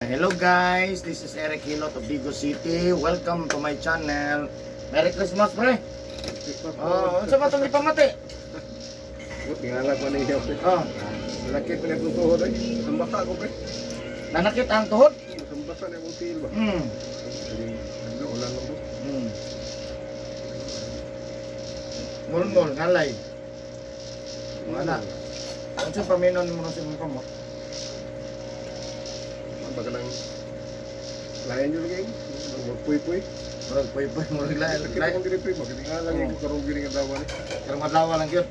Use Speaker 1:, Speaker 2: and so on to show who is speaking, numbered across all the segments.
Speaker 1: Hello guys, this is Eric Hilot of Digos City. Welcome to my channel. Merry Christmas, pre. Oh, unsa ba itong gipamati?
Speaker 2: Tingala ko niya, pre.
Speaker 1: Oh,
Speaker 2: Lakit pa niya akong tuhod ay. Ang basa ko, pre.
Speaker 1: Nanakit ang tuhod?
Speaker 2: Ang basa niya akong tiil ba? Ano, ulan lang ko.
Speaker 1: Mulmul, ngalay. Wala. Unsa paminon mo sa imong kamot?
Speaker 2: Baga lang layan yun lagi. Magpuy-puy.
Speaker 1: Murag puy-puy, murag lain.
Speaker 2: Lakit akong diri, pre. Magtingala lang ko karong gini nga dawa ni.
Speaker 1: Karong adlaw lang gyud.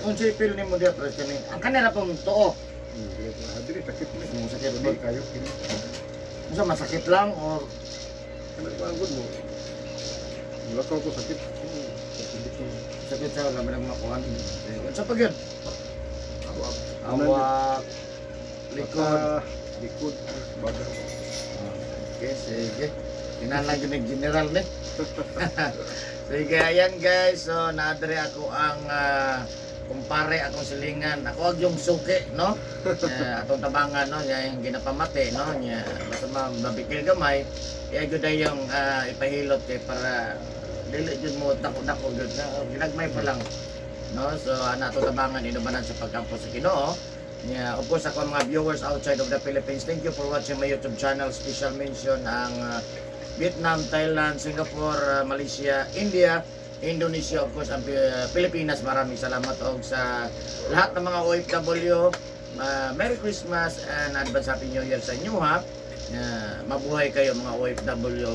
Speaker 1: Unsay feel nimo diha, pre, kani? Ang kanila pong tuo.
Speaker 2: Diri sakit ni.
Speaker 1: Sakit
Speaker 2: Diri
Speaker 1: ba?
Speaker 2: kayo kini.
Speaker 1: Unsa, masakit lang or
Speaker 2: Kana ba ang good mo? Mulakaw ko sakit. Sakit ko.
Speaker 1: Sakit sa labi ng makuan? Unsa pa gyud?
Speaker 2: Awak.
Speaker 1: Awak, likod.
Speaker 2: Mata, likod, baga.
Speaker 1: Okay, sige. Tingnan lang yun yung general ni. Sige, ayan guys. So, naadre ako ang kumpare akong silingan. Ako ang yung suki, no? Atong tabangan, no? Niya yung ginapamate, no? Niya, basta mabikil gamay. Iya gyud ay yung ipahilot kay para dili jud mo dako-dako gyud na ginagmay pa lang, no? So ana ato tabangan inubanan sa pagkampo sa Ginoo. Yeah, of course, ako ang mga viewers outside of the Philippines, thank you for watching my YouTube channel. Special mention ang Vietnam, Thailand, Singapore, Malaysia, India, Indonesia, of course, ang Pilipinas. Maraming salamat og sa lahat ng mga OFW. Merry Christmas and advance Happy New Year sa inyo, ha. Mabuhay kayo, mga OFW.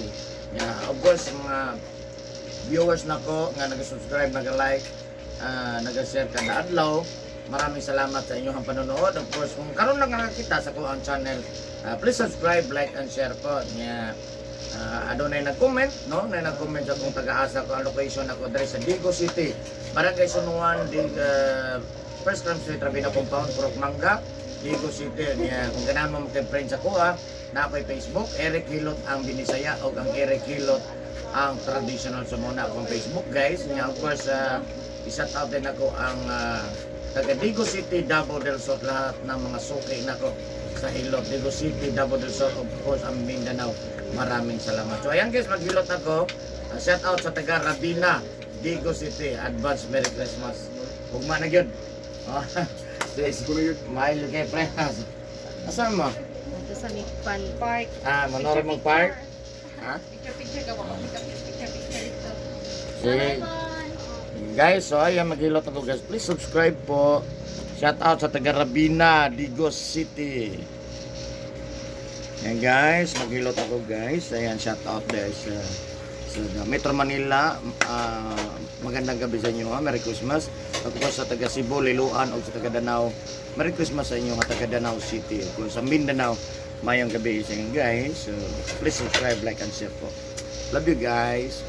Speaker 1: Yeah, of course, mga viewers nako nga nag-subscribe, nag-like, nag-share kada adlaw. Maraming salamat sa inyong panonood. Of course, kung karon lang nakakita sa kuang channel, please subscribe, like, and share po. Nya, adunay nag-comment, no? Nay nag-comment sa kung taga-asa ko ang location ako diri sa Digos City, Barangay Sunuan, Dig, First Crime Street, Rabina Compound, Purok Mangga, Digos City. Nya, kung ganahan mo makipriend sa kuha, na ako'y Facebook, Eric Hilot ang Binisaya o ang Eric Hilot ang traditional sa muna akong Facebook, guys. Nya, of course, i-shout out din ako ang taga Digos City, Davao del Sur, lahat ng mga suki nako sa Hilot, Digos City, Davao del Sur, of course, ang Mindanao. Maraming salamat. So ayan guys, maghilot ako. Shout out sa taga Rabina, Digos City. Advance Merry Christmas. Ugma na gyud. Oh, sis,
Speaker 2: Ko na yun.
Speaker 1: mahal kay pre. Asan mo?
Speaker 3: Dito sa Mikpan Park.
Speaker 1: Ah, Manora mong park? Ha?
Speaker 3: Picture picture ka ba? Picture picture picture dito.
Speaker 1: Sige. Guys, so ayan, maghilot ako, guys. Please subscribe po. Shout out sa taga Rabina, Digos City. Ayan guys, maghilot ako, guys. Ayan, shout out guys sa Metro Manila. Magandang gabi sa inyo, ha. Merry Christmas. Of course, sa taga Cebu, Liloan, o sa taga Danao. Merry Christmas sa inyo nga taga Danao City. Of course, sa Mindanao, mayong gabi sa inyo, guys. So, please subscribe, like, and share po. Love you guys.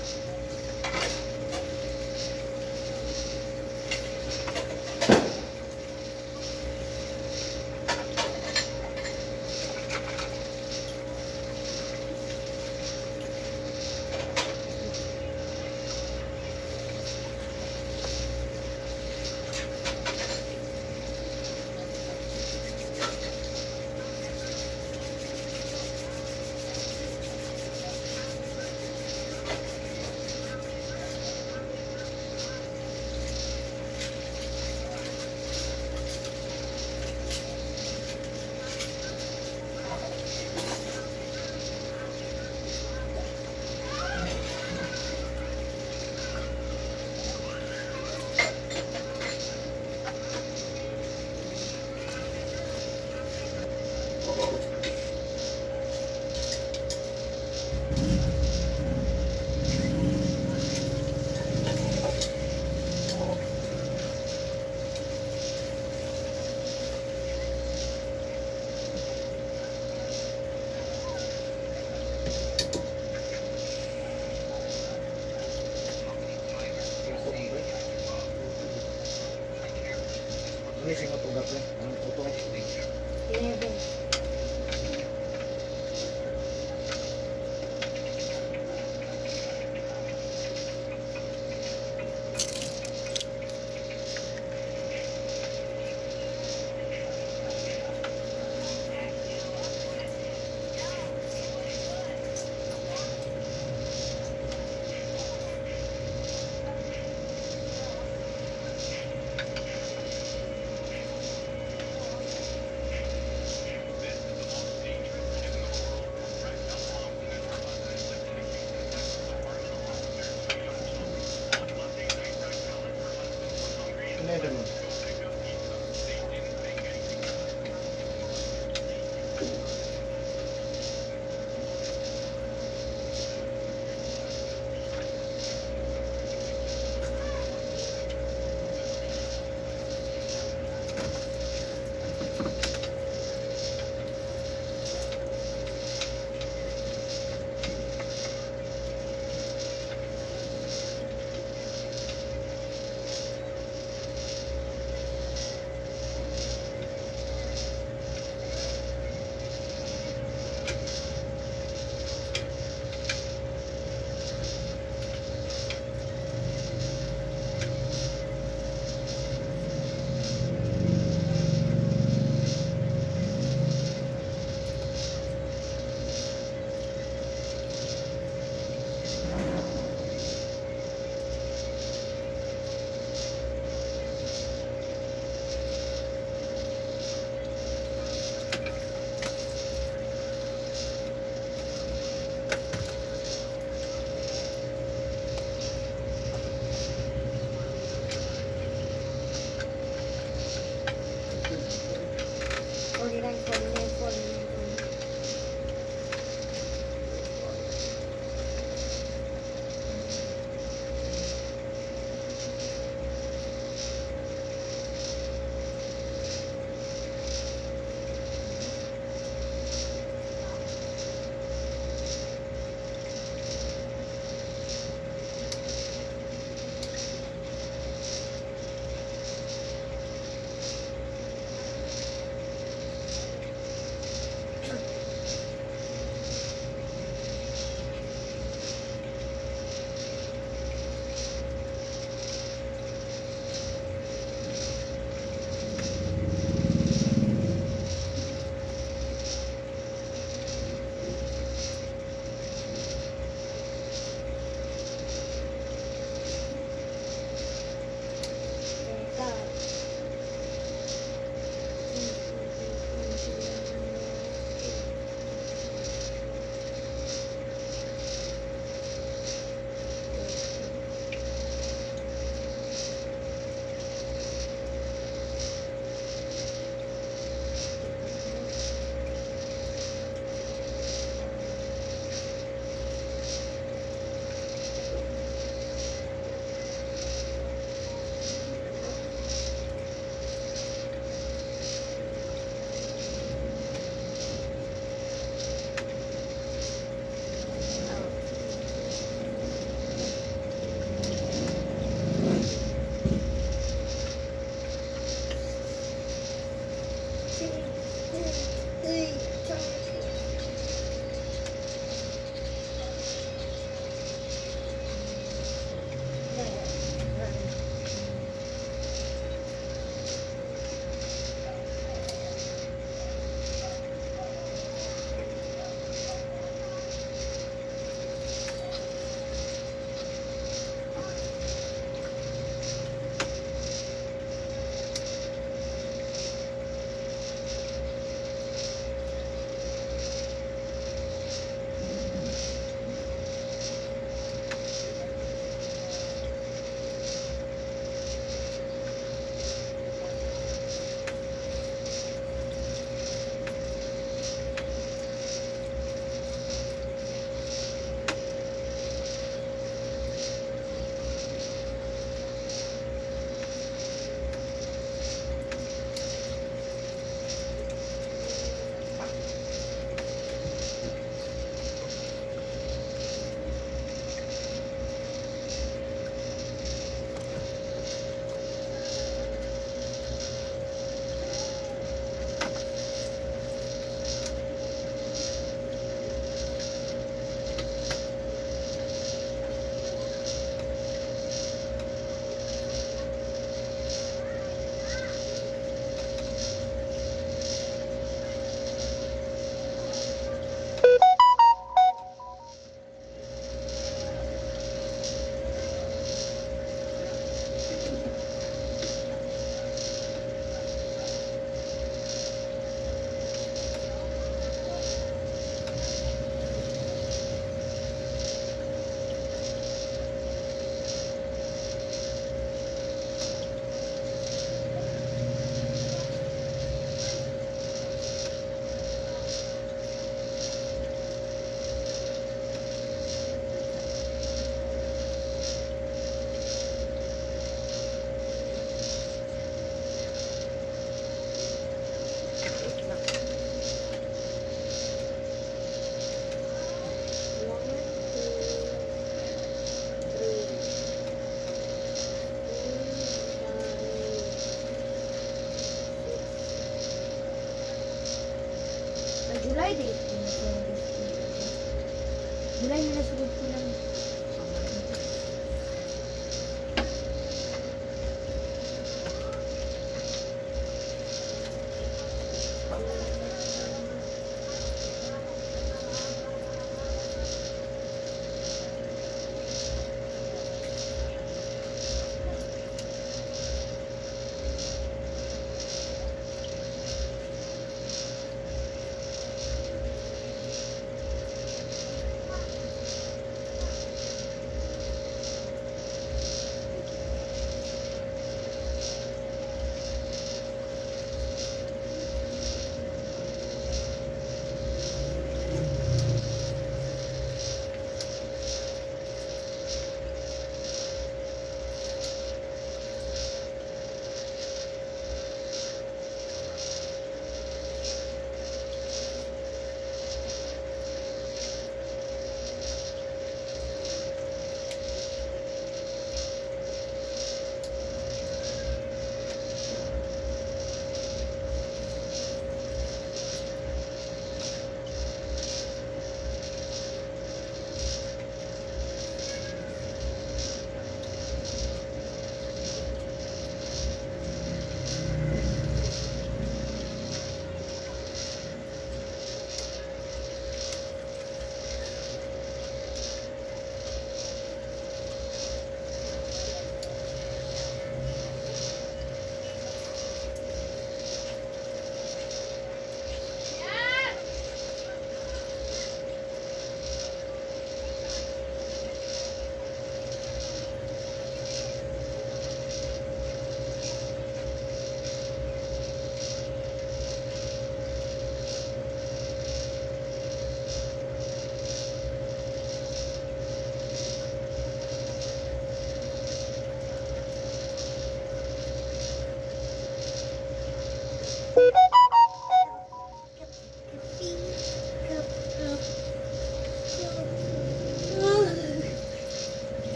Speaker 4: July na nasugod ko lang.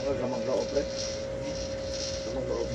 Speaker 1: Ako ka magloob, pre.
Speaker 2: Tamang loob.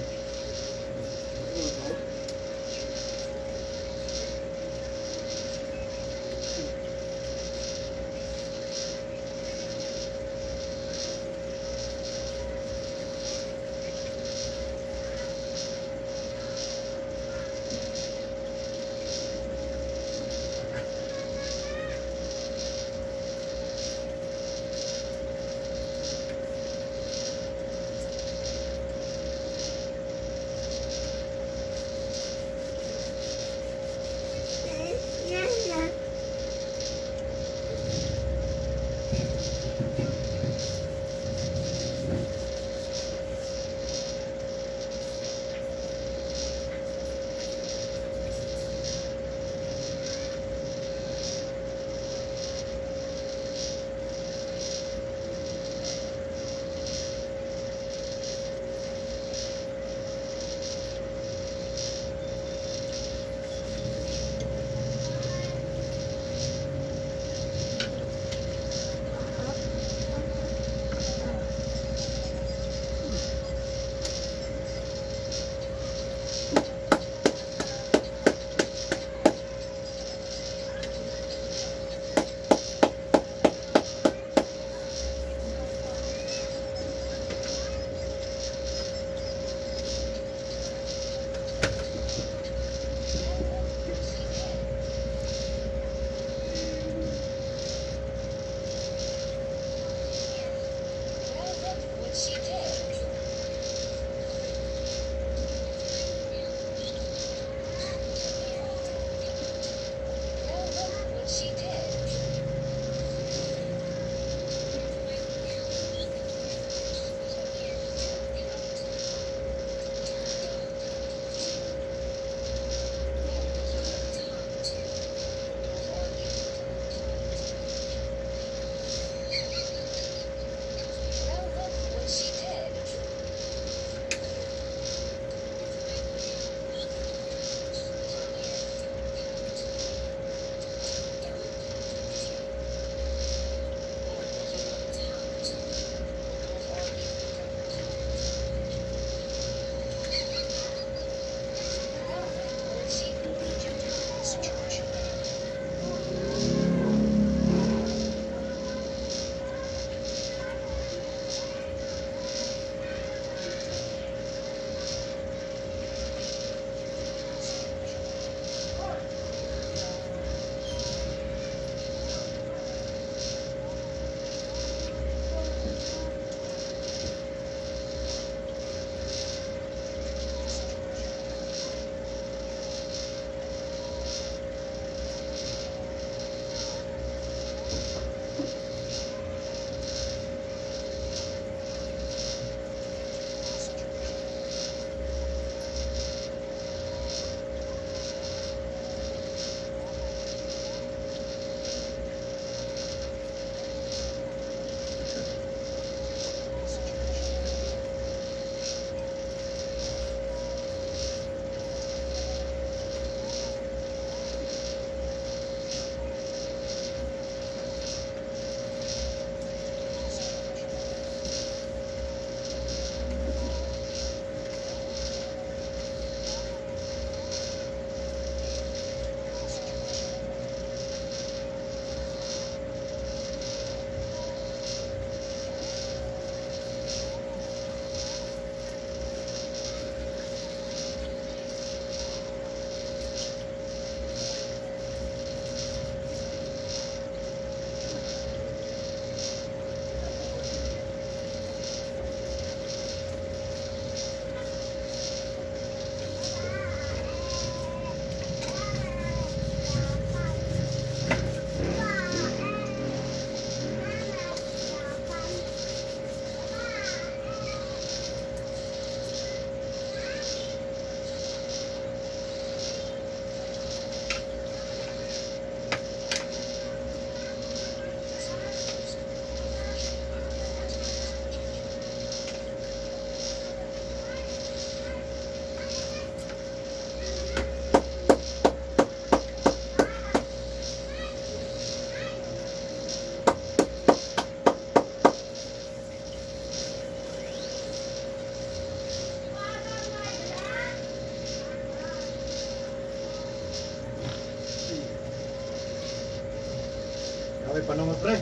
Speaker 1: Kami panungot, pre.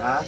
Speaker 1: Ha?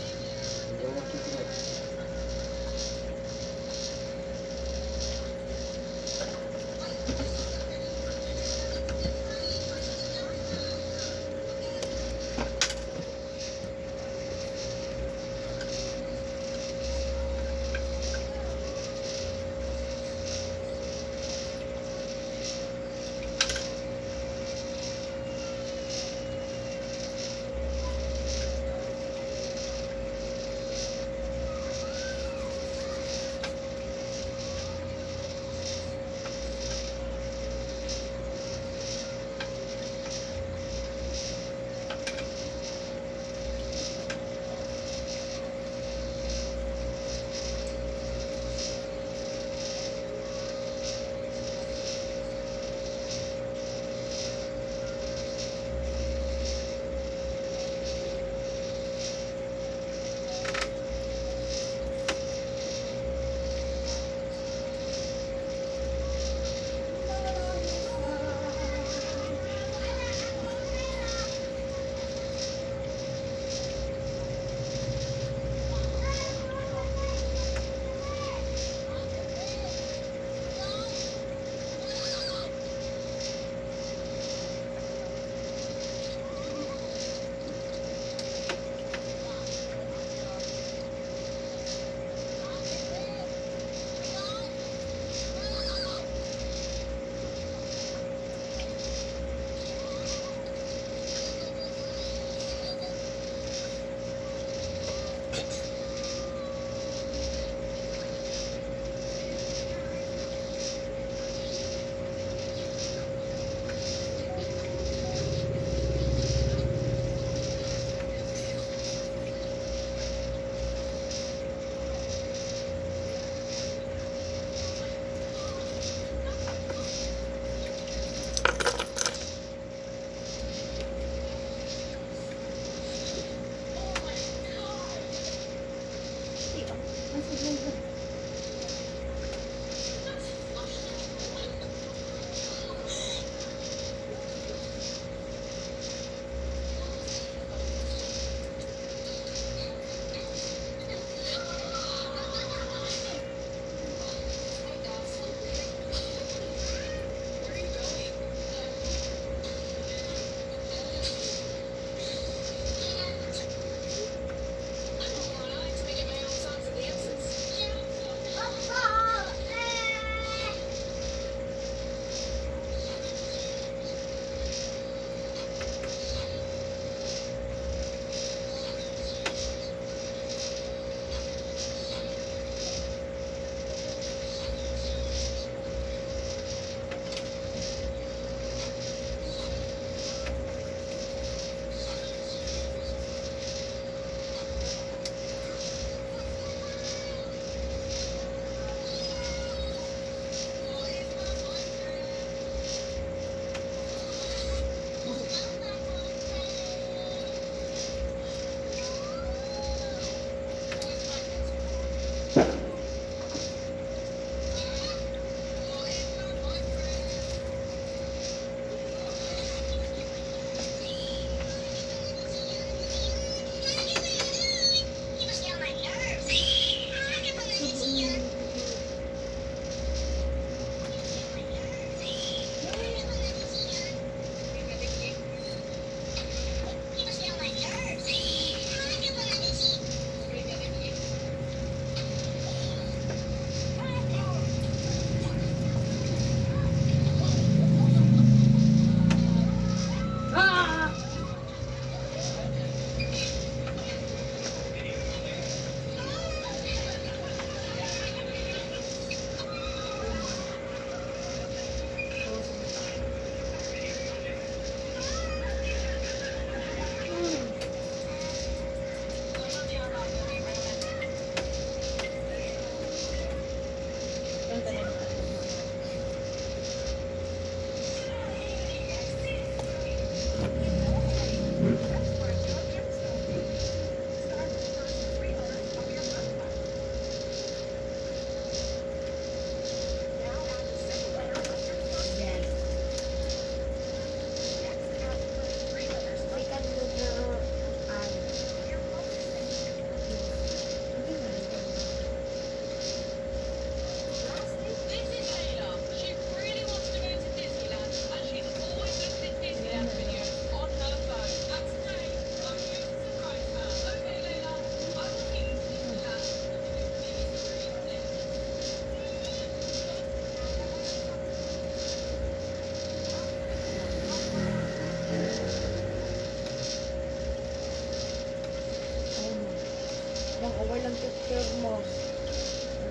Speaker 4: Walang picture mo.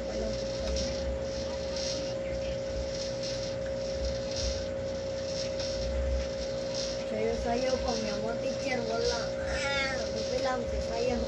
Speaker 4: Walang picture. Sayo-sayo pa niya mo, teacher, wala. Ah, okay lang, sayo.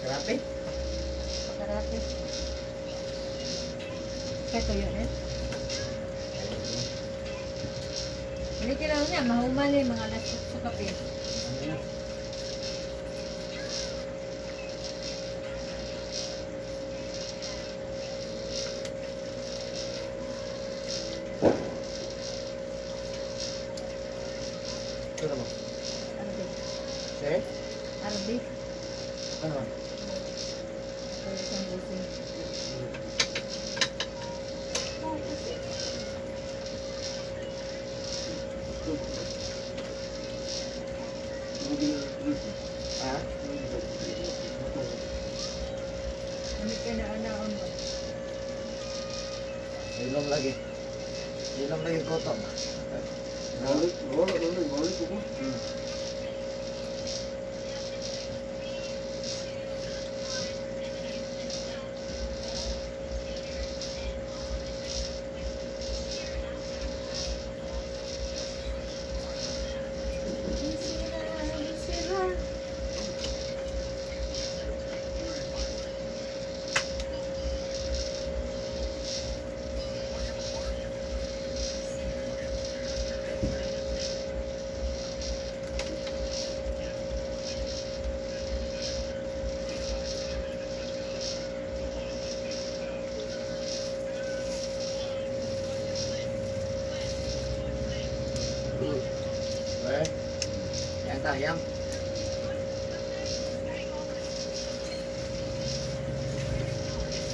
Speaker 1: Karate?
Speaker 3: Pakarate. Kaya tuyo eh. Hindi kailangan niya, mahumali mga alas 8 sa kape.
Speaker 1: Ano na? Ito na ba?
Speaker 3: Arbe.
Speaker 1: Se?
Speaker 3: Arbe.
Speaker 1: Ano ba?
Speaker 3: Pwede siyang busing.
Speaker 1: Ha?
Speaker 3: Ano ka na anaon ba?
Speaker 1: Ilom lagi. Ilom lagi koto.
Speaker 2: Balik, wala, wala, balik ko.
Speaker 3: Sira, sira.
Speaker 1: Eh? Yan ta, yam.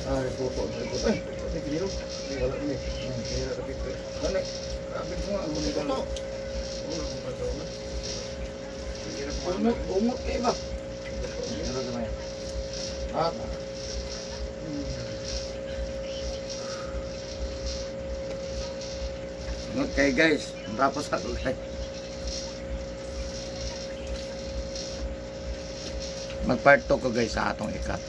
Speaker 2: Ah, puto, puto. Ay, ay, kilo. Ay, wala ni. Kaya na pito.
Speaker 1: Ano?
Speaker 2: Grabe ko nga, ano ko. Wala ko pa daw na.
Speaker 1: Umot, umot kayo ba? Pero gamay. Ah. Ingat kayo guys. Tapos ako guys. Mag part 2 ko guys sa atong ikat.